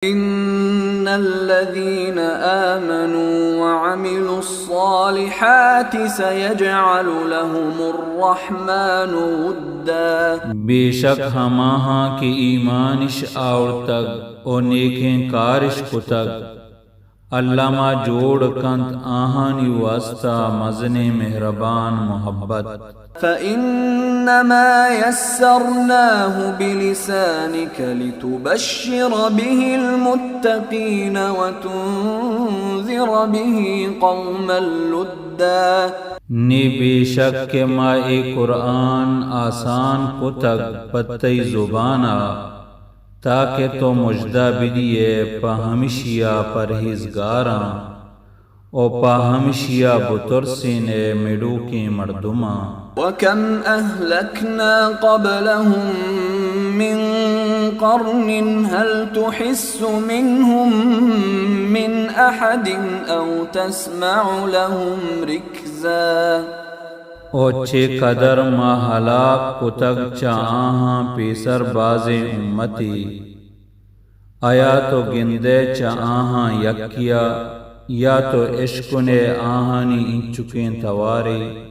إن الذين آمنوا وعملوا الصالحات سيجعل لهم الرحمن ودا۔ بے شک ہماہاں کہ ایمانش آورتگ و نیکیں کارش کتگ، اللہ ما جوڑ کنت آہانی واسطہ مزنیں مہربان محبت۔ فإنما يسرناه بلسانك لتبشر به المتقين وتنذر به قوما لدا۔ نی بے شک کہ ما اے قرآن آسان کتگ پہ تئی زبان ءَ، تاکہ تو مژدہ بدیئے پہ ہمشی ءَ پرہیزگاراں، و پہ ہمشی ءَ بترسین ءِ مڑوکیں مردماں۔ وكم أهلكنا قبلهم من قرن هل تحس منهم من أحد أو تسمع لهم ركزا۔ و چے قدر ما ہلاک کتگ چہ آہاں پیسر بازیں امتے، آیا تو گندئے چہ آہاں یکے ءَ، یا تو اشکنئے آہانی اینچکیں توارے؟